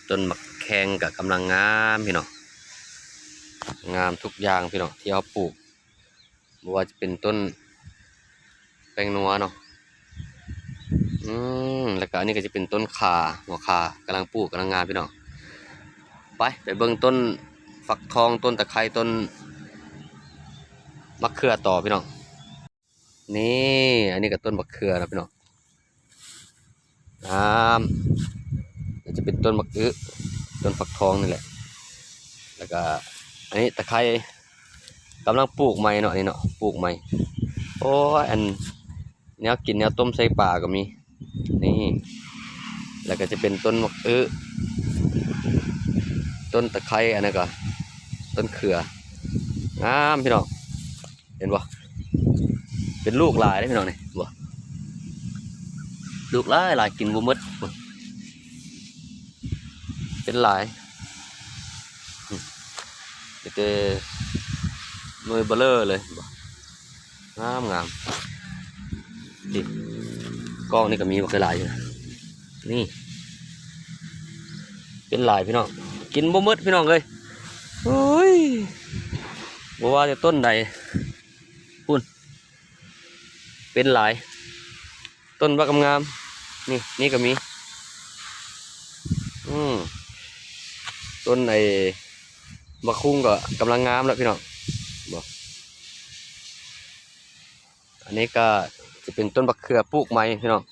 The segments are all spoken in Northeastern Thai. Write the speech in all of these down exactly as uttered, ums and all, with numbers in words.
ต้นหมากแข้งก็กำลังงามพี่น้อง งามทุกอย่างพี่น้องที่เฮาปลูก บ่ว่าจะเป็นต้นแป้งนัวเนาะ อืม แล้วก็อันนี้ก็จะเป็นต้นข่า หัวข่ากำลังปลูกกำลังงามพี่น้อง ไป ไปเบิ่งต้นฟักทอง ต้นตะไคร้ ต้นมะเขือต่อพี่น้อง นี่ อันนี้ก็ต้นมะเขือนะพี่น้อง งาม แล้วจะเป็นต้นมะอึ ต้นฟักทองนี่แหละ แล้วก็อันนี้ตะไคร้กำลังปลูกใหม่เนาะ นี่เนาะ ปลูกใหม่ โอ้ย อันแนวกินแนวต้มใส่ปลาก็มี นี่ แล้วก็จะเป็นต้นมะอึ ต้นตะไคร้ อันนั้นก็ต้นเขือ งามพี่น้อง เห็นบ่ เป็นลูกหลายเด้พี่น้องนี่ บ่ ลูกหลายหลาย กินบ่หมด เป็นหลาย อืม เดี๋ยวเจอหน่วยเบลอเลย บ่ งามงาม นี่ กล้องนี่ก็มีบักหลายอยู่นะ นี่ เป็นหลายพี่น้อง กินบ่หมดพี่น้องเอ้ย โอ้ย บ่ว่าแต่ต้นใด พุ่น เป็นหลาย ต้นบักงามๆ นี่ นี่ก็มี อืม ต้นไอ้บักคุงก็กำลังงามแล้วพี่น้อง บ่ อันนี้ก็จะเป็นต้นบักเขือปลูกใหม่พี่น้อง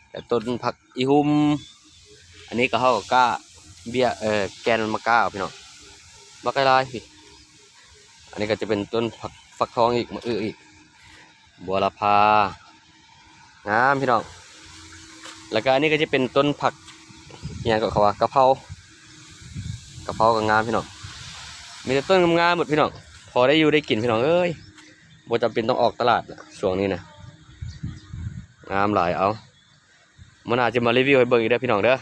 แต่ต้นผักอีหุ่ม อันนี้ก็เฮาก็กล้าเบี้ย เอ่อ แกนมันมากล้าเอาพี่น้อง บักหลายๆ พี่ อันนี้ก็จะเป็นต้นผักฟักทองอีก มะอึอีก บัวละพา งามพี่น้อง แล้วก็อันนี้ก็จะเป็นต้นผัก อิหยังก็เขาว่ากะเพรา กะเพราก็งามพี่น้อง มีแต่ต้นงามๆ หมดพี่น้อง พอได้อยู่ได้กินพี่น้องเอ้ย บ่จำเป็นต้องออกตลาดละช่วงนี้นะ งามหลาย เอา มื้อหน้าจะมารีวิวให้เบิ่งอีกเด้อพี่น้องเด้อ